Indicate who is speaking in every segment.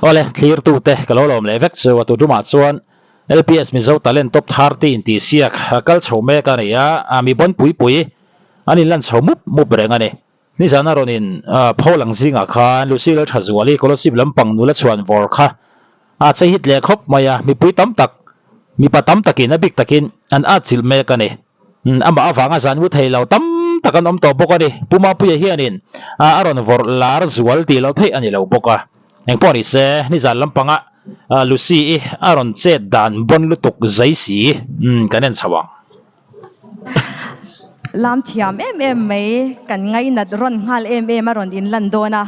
Speaker 1: Awle, thlirtute ka lo lawm leh vek chu a tutumah chuan LPS Mizo Talent Top 30 intihsiak kal chho mek a ni a, mi bawn pui pui an inlan chho mup mup reng a ni. Nizan a rawn in pho lang zingah khan Lucy Lalthazuali Kolosip lampang nula chhuan vawr kha a che hit leh khawp mai a, mipui tam tak, mipa tam takin a bik takin an atchilh mek a ni. Amah avanga zan mu thei lo tam tak an awm tawh bawk a ni. Pu Mapuia hianin a rawn vawrh lar zual tih loh theih a ni lo bawk a. Engpawh ni se, nizan lampanga Lucy-i a rawn chet dan bawn lutuk zai si kan en chho ang.
Speaker 2: Lam thiam em em mai, kan ngainat rawn nghal em em a rawn inlan dawn a.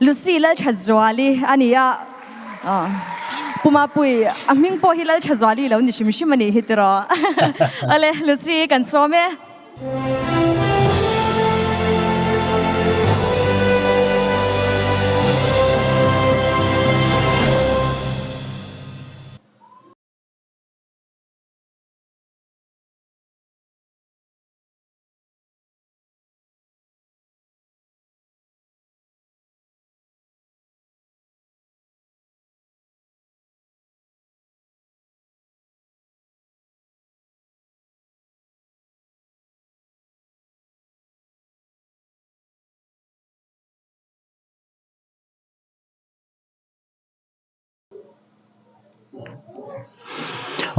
Speaker 2: Lucy Lalthazuali a ni a. Pu Mapui, a hming pawh hi Lalthazuali lo ni hrim hrim a nih hi tiraw? Awle, Lucy kan sawm e.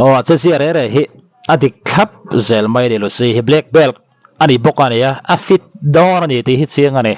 Speaker 1: Aw a che zia reh reh hi a dik thlap zel mai a ni Lucy hi black belt a ni bawk a nia a fit dawn a ni tih hi chiang a ni.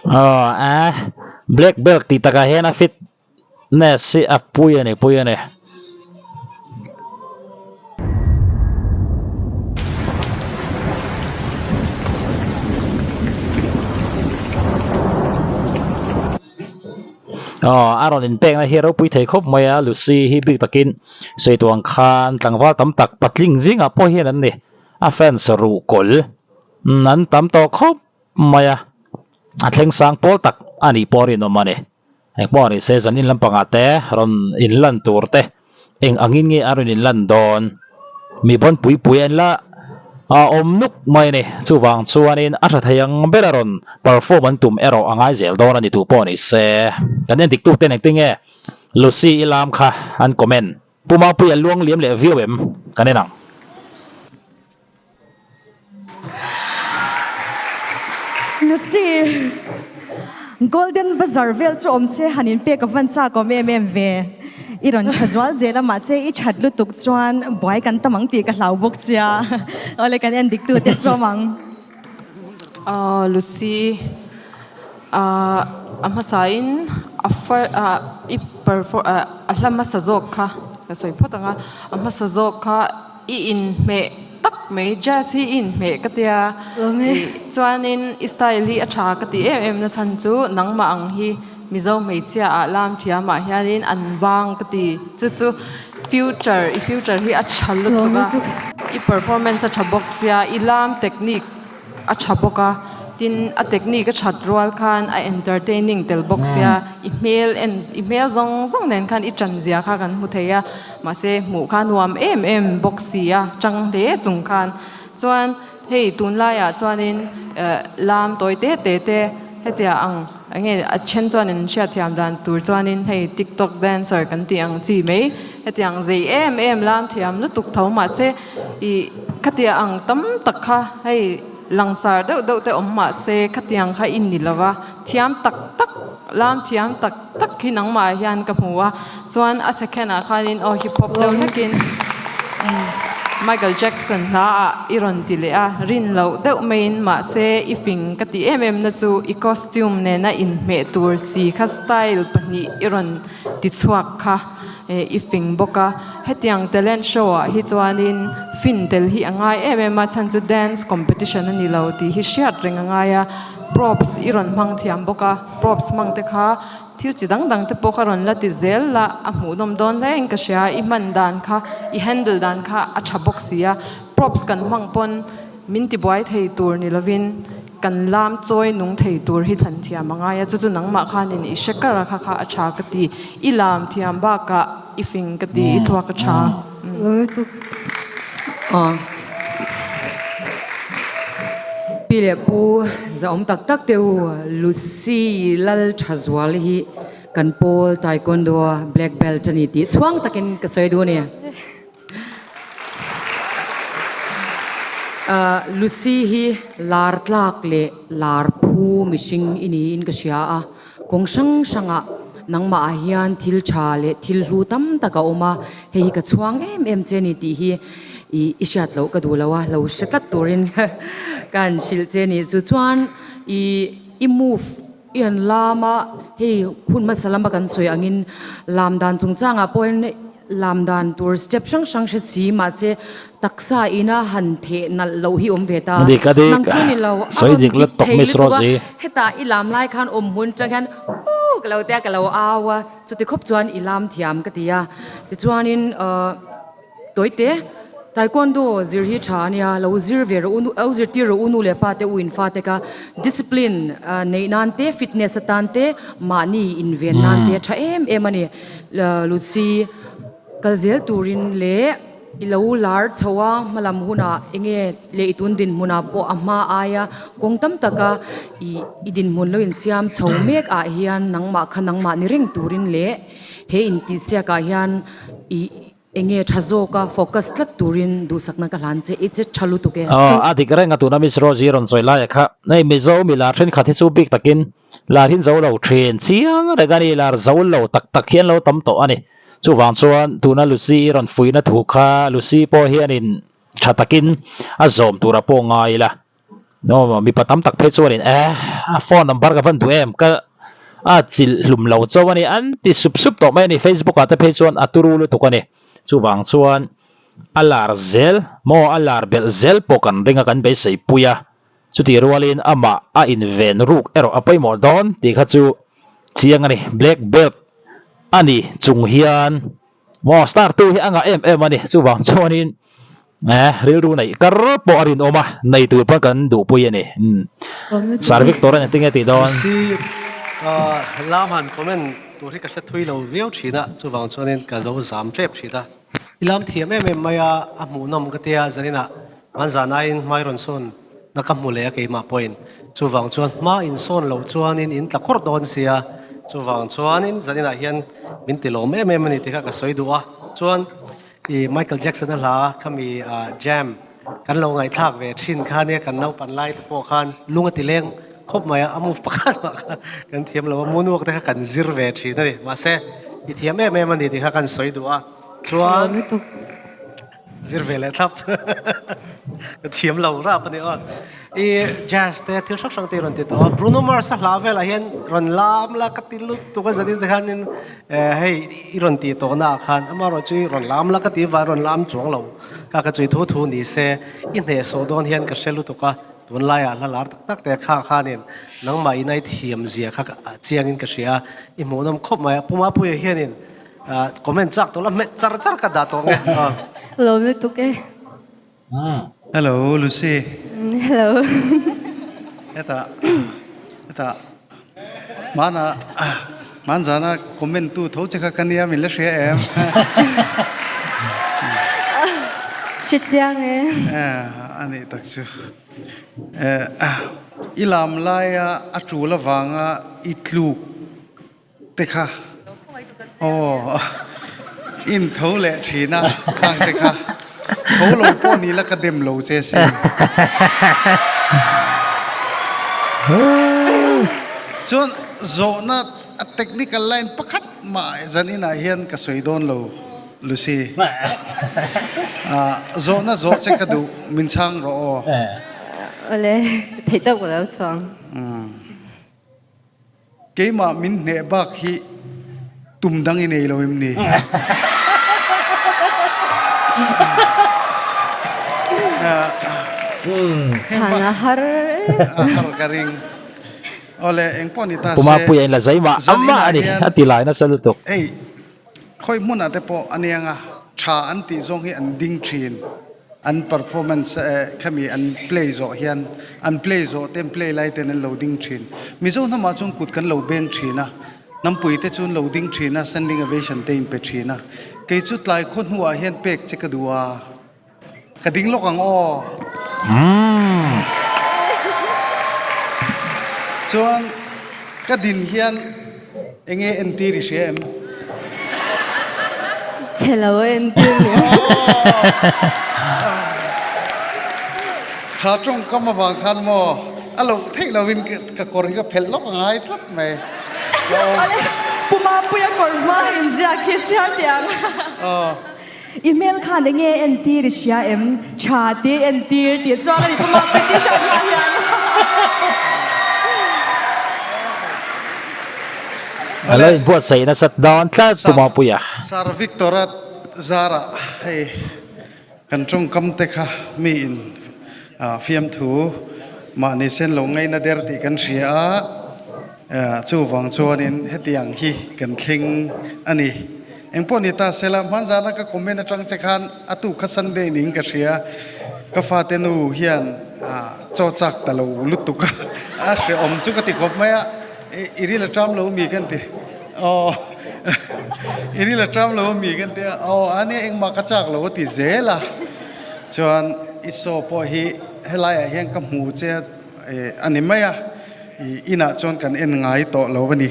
Speaker 1: Aw a black belt tih takah hian a fitness hi a pui a ni pui a ni. Aw a rawn inpekna hi a ropui thei khawp mai a Lucy hi bik takin sawi tawh ang khan tlangval tam tak patling zingah pawh hian an ni a fans ruhkawl. An tam tawh khawp mai a, a thleng sang pawl tak a nih pawh a rinawm a ni. Engpawh a ni se zan in lampangah te rawn inlan tur te eng angin nge a rawn inlan dawn? Mi bawn pui pui an la awm nuk mai a ni. Chuvang chuanin a tha thei ang ber a rawn perform an tum erawh a ngai zel dawn a ni tu pawh a ni se. Kan en dik tu ten engtin nge? Lucy i lam kha an comment. Pu Mapuia luang liam leh viau em? Kan en ang.
Speaker 2: Lucy, Golden Buzzer vel chu awm che han inpek a van chak awm em em ve. I rawn tha zual zel a mahse i that lutuk chuan buai kan tam ang tih ka hlau bawk sia. Awle kan en dik tu te sawm ang.
Speaker 3: Lucy, a hmasain a i perform a hla hmasa zawk kha ka sawi phawt ang a, a hmasa zawk kha i inhmeh tak mai jazz hi i inhmeh ka tia chuanin i style hi a tha ka ti em em na chhan chu nangmah ang hi Mizo hmeichhia ah lam thiam ah hianin an vang ka ti chu chu future i future hi a tha lutuk a i performance a tha bawk sia i lam technique a tha bawk a tin a technique a that rual khan a entertaining tel bawk sia i hmel en i hmel zawng zawng nen khan i tan zia kha kan hmu thei a mahse hmuh kha nuam em em bawk si a chang hle chung khan chuan hei tunlaiah chuanin eh lam tawi te te te hetiang ang eng nge a then chuan in hriatthiam dan tur chuanin hei tiktok dancer kan tih ang chi mai hetiang zei em em lam thiam lutuk tho mahse Ih, khatiang ang tam tak kha hei langsar deuh deuh te awm mah se khatiang kha i ni lo va, thiam tak tak, lam thiam tak tak hi nangmah hian ka hmu a, chuan a second ah khanin aw hip hop deuh hlekin Michael Jackson hla ah i rawn ti leh a, rin loh deuh maiin mahse i fing ka ti em em na chu i costume nena inhmeh tur si kha style pahnih i rawn ti chhuak kha. I fing bawk a, hetiang talent show ah hi chuanin fin tel hi a ngai em em a, chhan chu dance competition a ni lo tih hi hriat reng a ngai a, props i rawn hmang thiam bawk a, props hmang te kha thil chi dang dang te pawh kha rawn la ti zel la a hmuhnawm dawn hle in ka hria, i hman dan kha i handle dan kha a tha bawk si a, props kan hmang pawn Min tibuai thei tur ni lovin kan lam chawi nung thei tur hi thlan thiam a ngai a, chu chu nangmah khanin i hre kar a, kha kha a tha ka ti, i lam thiam bakah i fing ka ti, i thluak a tha.
Speaker 4: Pi leh Pu zahawm tak tak te u, Lucy Lalthazual hi kan pawl Taekwondo a black belt a ni tih chhuang takin ka sawi duh a ni. Lucy hi lar tlak leh lar phu mihring i niin ka hria a, kawng hrang hrangah nangmah ah hian thil tha leh thil hlu tam tak a awm a, hei hi ka chhuang em em che a ni tih hi i hriat loh ka duh lo a, lo hre tlat turin ka han hrilh che a nih chu. Chuan i i move i han lam a, hei hun hmasa lama kan sawi angin lam dan chungchangah pawhin Lam dan tur step hrang hrang hre si mahse taksa ina han theh nalh loh hi awm ve ta.
Speaker 1: Dik a dik.
Speaker 4: Nang chu ni lo, a
Speaker 1: Sawi
Speaker 4: rawn
Speaker 1: dik
Speaker 4: dik
Speaker 1: lutuk
Speaker 4: thei
Speaker 1: Miss
Speaker 4: lutuk a,
Speaker 1: Rosie.
Speaker 4: hetah i lam lai khan awm hmun tang hian huu ka lo tia ka lo au a, chuti khawp chuan i lam thiam ka ti a. Tichuanin ahh Tawite, Taekwondo zir hi tha a nia, lo zir ve rawh u, lo zirtir rawh u nu leh pa te u in fate kha discipline neih nan te, fitness atan te, mahni inven nan te a tha em em a ni. Lucy, kal zel turin leh i lo lar chho a, hmalam hunah enge leh i tun dinhmunah pawh a hma aia kawng tam taka i i dinhmun lo insiam chho mek ah hian nangmah kha nangmah ni reng turin leh he intihsiakah hian i enge tha zawka focus tlat turin duhsakna ka hlan che i che tha lutuk e.
Speaker 1: Aw, a dik reng a tuna Miss Rosie rawn sawi laia kha hei Mizo mi lar thenkhat hi chu bik takin lar hin zo lo thin chiang reng a ni, lar zo lo tak tak hi an lo tam tawh a ni. Chuvang chuan tuna Lucy i rawn fuihna thu kha Lucy pawh hianin tha takin a zawm tura pawh ngai ila. Aw mipa tam tak phei chuanin eh a phone number ka van duh em ka a chilh hlum lo chauh a ni an ti sup sup tawh mai a ni facebook ah te phei chuan a turu lutuk a ni chuvang chuan a lar zel maw a lar belh zel pawh kan ring a kan beisei pui a chutih rualin amah a inven ruk erawh a pawimawh dawn tih kha chu chiang a ni black belt a ni chung hian maw star tu hi a ngah em em a ni chuvang chuanin Eh, rilru neih kar pawh a rinawm a, nei tur pawn kan duhpui a ni. Umm. Sir Victor a engtin nge tih dawn?
Speaker 5: Si, lam han comment tur hi ka hre thui lo viau thin a, chuvang chuanin ka lo zam tep thin a. I lam thiam em em mai a, a hmuhnawm ka tia, zaninah hmanzan aiin hmai rawn sawn na ka hmu leh a keimah pawhin. Chuvang chuan hma insawn loh chuanin in tla khawrh dawn sia. Chuvang chuanin zaninah hian min ti lawm em em a ni tih kha ka sawi duh a. Chuan i Michael Jackson-a hla khami Jam kan lo ngaihthlak ve thin kha nia kan naupan lai te pawh khan lung a ti leng khawp mai a, a move pakhat mah kha kan thiam lo a, moonwalk te kha kan zir ve thin a ni. Mahse i thiam em em a ni tih kha kan sawi duh a. Chuan zir ve leh thlap ka thiam lo rap a ni aw. I jazz te thil hrang hrang te i rawn ti tawh a, Bruno Mars a hla velah hian rawn lam la ka ti lutuk a zanin te khanin hei i rawn tih tawh naah khan amaherawhchu i rawn lam la ka ti vang rawn lam chuang lo ka ka chui thu thu ni se i hnehsawh dawn hian ka hre lutuk a tunlaiah hla lar tak tak te kha khanin nangmah in a i thiam zia kha chiangin ka hria a i hmuhnawm khawp mai a Pu Mapuia hianin Comment chak tawh la hmet char char ka dah tawh nge.
Speaker 6: Lawm lutuk e.
Speaker 7: Hello Lucy.
Speaker 6: Hello.
Speaker 7: Hetah hetah hmana hman zana comment tu tho che kha ka nia min la hria em.
Speaker 6: Hre chiang e.
Speaker 7: A nih tak chu. I lam laia a tul avanga i tluk te kha aw in tho leh thin a khang te kha tho lo pawh ni la ka dem lo che sin chuan zawhna a technical line pakhat mah zaninah hian ka sawi dawn lo Lucy zawhna zawh che ka duh min chhang rawh aw.
Speaker 6: Awle theih tawk ka lo chhuang.
Speaker 7: Keimah min hneh bak hi tum dang i nei lo em ni?
Speaker 6: Chhan a har e.
Speaker 7: A har ka ring. Awle engpawh ni ta se.
Speaker 1: Pumapuia in la zai mah
Speaker 7: Zan
Speaker 1: mah
Speaker 7: inah
Speaker 1: a ni
Speaker 7: hian
Speaker 1: a ti lai nasa lutuk.
Speaker 7: Hei khawi hmunah te pawh a niang a, tha an tih zawng hi an ding thin. An performance khami an play zawh hian an play zawh te an play lai ten an lo ding thin. Mizo hnamah chuan kut kan lo beng thin a, hnampui te chu an lo ding thin a, standing ovation te in pe thin a. Kei chu tlai khaw hnuah hian pek che ka duh a, ka ding lawk ang aw. Chuan ka din hian Enge entir i hria em?
Speaker 6: Chhe lo a entir ni.
Speaker 7: Kha tawngkam avang khan maw a loh theih lovin ka kawr hi ka phelh lawk a ngai tlat mai.
Speaker 2: Awle, Pu Mapuia kawr hma inziak hi chhiar teh ang. I hmel khan enge entir i hria em? Tha te entir tih chuang a ni Pu Mapuia t-shirt hma hian.
Speaker 1: A lo inbuatsaih nasat dawn tlat Pu Mapuia.
Speaker 7: Sir Victor-a zarah hei kan tawngkam te kha mi in fiamthu mahni sen lo ngaina der tih kan hria a, chuvang chuanin hetiang hi kan thleng a ni. Engpawh ni ta sela, hmanzana ka comment atang che khan a tu kha Sunday ning ka hria, ka fate nu hian chaw chak ta lo lutuk a, a hrehawm chu ka ti khawp mai a, i ril a ṭam lo mi kan ti, aw i ril a ṭam lo mi kan ti a, aw a nia engmah ka chak lo a ti zel a, chuan i saw pawh hi helaiah hian ka hmu che a ni mai a. I inah chuan kan en ngai tawh lo a ni.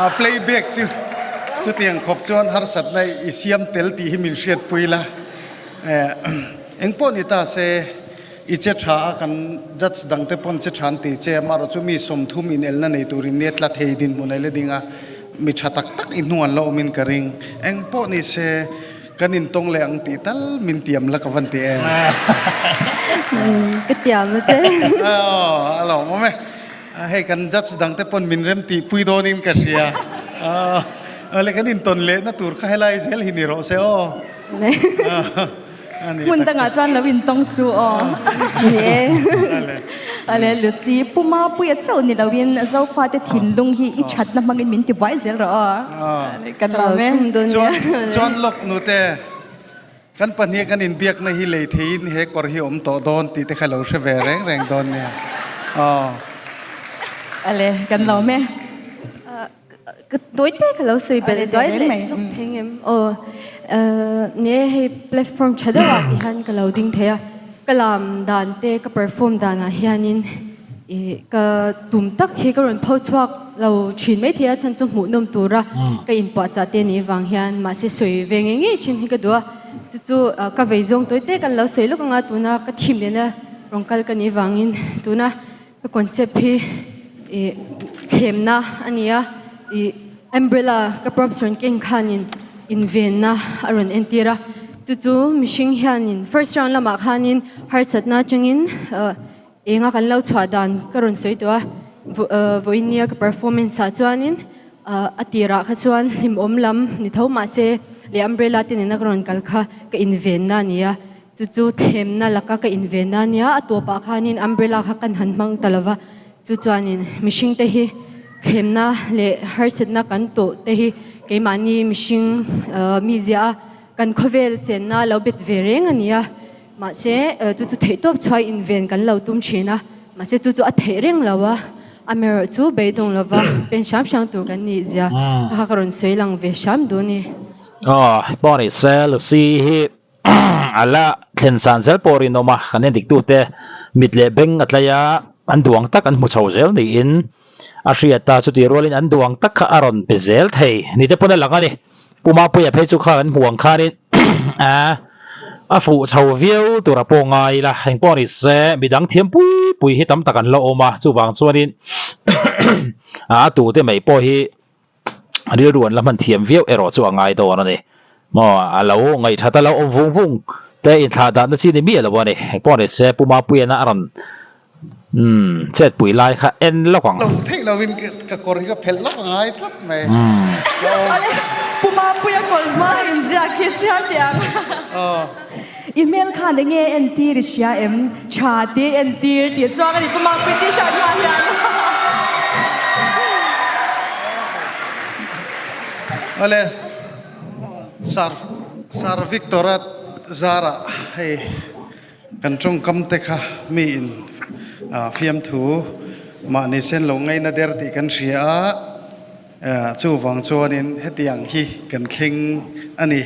Speaker 7: A playback chu chutiang khawp chuan harsatna i siam tel tih hi min hriatpui la. Engpawh ni ta se, i che tha a, kan judge dangte pawn che tha an ti che, amaherawh chu mi 30 inelna nei turin nia tla thei dinhmun a la ding a, mi tha tak tak i hnuan la awmin ka ring. Engpawh ni se. Kan intawng leh ang tih tal min tiam la ka van ti em.
Speaker 6: Ka tiam a che.
Speaker 7: Aw, a lawm awm e. Hei kan judge dang te pawn min rem tih pui dawnin ka hria. Aw, le kan intawn lehna tur kha helai zel hi ni rawh se aw.
Speaker 2: Hmun dangah chuan lo intawng su aw.
Speaker 6: Ni e.
Speaker 2: Ale Lucy, Pu Mapuia chauh ni loin Zofate thinlung hi i thatna hmangin min tibuai zel rawh aw. Kan lawm e.
Speaker 7: Chuan chuan lawk nute, kan pahnih kan inbiakna hi lei theiin he kawr hi awm tawh dawn tih te kha lo hre ve reng reng dawn nia. Aw.
Speaker 2: Ale, kan lawm e.
Speaker 6: Ka tawi te ka lo sawi belh zuai leh lawk thei ngem aw ni e hei platform tha deuh ah ti hian ka lo ding thei a ka lam dan te ka perform dan ah hianin ih ka tum tak hi ka rawn pho chhuak. lo thin maithei a chhan chu hmuhnawm tura ka inpuahchah te anih vang hian mahse sawi ve ngei ngei thin hi ka duh a chu chu ka vei zawng tawi te kan lo sawi lawk anga tuna ka thim nena rawn kal ka nih vangin tuna Ka concept hi ih thlemna a ni a, ih umbrella ka props rawn keng khanin invenna a rawn entir a, chu chu mihring hianin first round lamah khanin harsatna atangin ah enga kan lo chhuah dan ka rawn sawi tawh a, vawiin nia ka performance ah chuanin ah a tirah kha chuan hlimawm lam ni tho mahse leh umbrella te nena ka rawn kal kha ka invenna a ni a. Chu chu thlemna laka ka inven a nia, a tawpah khanin umbrella kha kan han hmang ta lova, chu chuanin mihringte hi thlemna leh harsatna kan tawh te hi keimahni mihring mizia a kan khawvel chenna lo bet ve reng a ni a, mahse chu chu theihtawp chhuai inven kan lo tum thin a, mahse chu chu a theih reng lo a, amaherawhchu beidawng lova pen hram hram tur kan nih zia kha ka rawn sawi lang ve hram duh a ni.
Speaker 1: Aw, pawh ni se Lucy hi. A la thlen san zel pawh rinawm a, kan endik tute mit leh beng a tlai a, an duang tak an hmu chho zel niin a hriat a, chutih rualin an duang tak kha a rawn pe zel thei ni te pawn a lang a ni. Pu Mapuia phei chu kha kan hmuh ang khanin a fuh chho viau tur a pawh ngai ila, engpawh ni se midang thiam pui pui hi tam tak an la awm a, chuvang chuanin a tute mai pawh hi rilru an la hman thiam viau erawh chu a ngai dawn a ni. Maw a lo ngaihthat a lo awm vung vung te inthlah dahna chi ni miah lo a ni. Engpawh ni se Pu Mapuiana a rawn umm chetpui lai kha en lawk ang.
Speaker 7: Lo theih lovin ka kawr hi ka phelh lawk a ngai tlat mai.
Speaker 2: Awle Pu Mapuia kawr hma inziak hi chhiar teh ang. I hmel khan enge entir i hria em? Tha te entir tih chuang a ni Pu Mapui t-shirt hma hian.
Speaker 7: Awle Sir Sir Victor-a zarah hei kan tawngkam te kha mi in fiamthu mahni sen lo ngaina der tih kan hria a. Chuvang chuanin hetiang hi kan thleng a ni.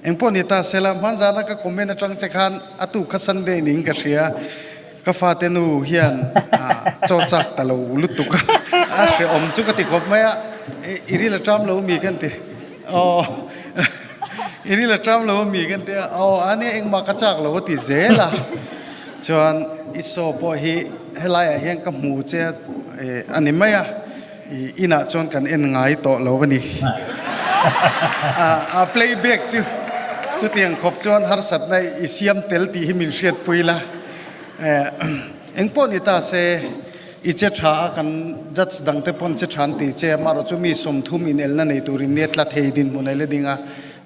Speaker 7: Engpawh ni ta sela, hmanzana ka comment atang che khan a tu kha Sunday ning ka hria. Ka fate nu hian chaw chak ta lo lutuk a, a hrehawm chu ka ti khawp mai a, i ril a ṭam lo mi kan ti. Aw, i ril a ṭam lo mi kan ti a, aw a nia engmah ka chak lo a ti zel a. Chuan i saw pawh hi helaiah hian ka hmu che a ni mai a. I inah chuan kan en ngai tawh lo a ni. A playback chu chutiang khawp chuan harsatna i siam tel tih hi min hriatpui la. Engpawh ni ta se, i che tha a, kan judge dangte pawn che tha an ti che, amaherawh chu mi 30 inelna nei turin nia tla thei dinhmun a la ding a.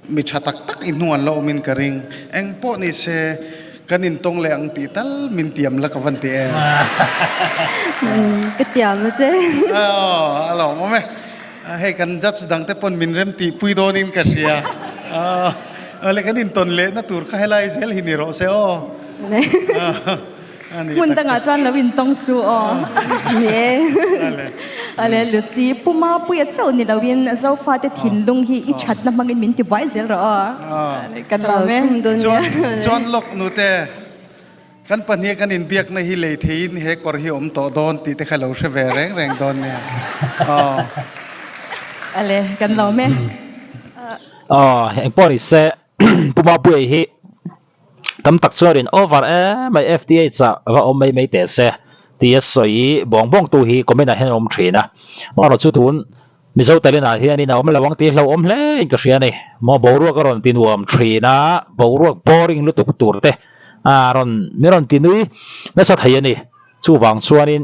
Speaker 7: Mi tha tak tak i hnuan la awmin ka ring. Eng pawh ni se kan intawng leh ang tih tal min tiam la ka van ti em.
Speaker 6: Ka tiam a che.
Speaker 7: Aw a lawm awm e. Hei kan judge dang te pawn min rem tih pui dawnin ka hria. Aw le kan intawn lehna tur kha helai zel hi ni rawh se aw.
Speaker 2: Hmun dangah chuan lo intawng su aw. Ale Lucy, Pu Mapuia chauh ni loin Zofate thinlung hi i thatna hmangin min ti buai zel rawh aw. Kan lawm e.
Speaker 7: Chuan lawk nute, kan pahnih kan inbiakna hi lei theiin he kawr hi awm tawh dawn tih te kha lo hre ve reng reng dawn nia.
Speaker 2: Ale, kan lawm e.
Speaker 1: Aw, engpawh ni se, Pu Mapuia hi Tam tak chuan in over em mai FTH ah va awm mai mai teh se tih a sawi bawng bawng tu hi comment ah hian a awm thin a. Amaherawh chu tun Mizo talent ah hian in a awm lo ang tih hlauhawm hle in ka hria a ni. Maw boruak a rawn ti nuam thin a, boruak boring lutuk tur te a rawn min rawn ti nui nasa thei a ni. Chuvang chuanin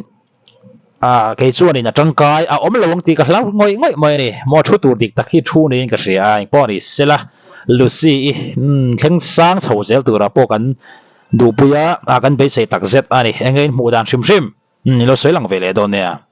Speaker 1: Ah, kei chuanin a tangkai a awm lo ang tih ka hlau ngawih ngawih mai a ni. Maw thu tur dik tak hi thu niin ka hria a, engpawh a ni sela Lucy i thleng sang chho zel turah pawh kan duhpui a, kan beisei tak zet a ni. Enge in hmuh dan hrim hrim? Umm, i lo sawi lang ve leh dawn nia.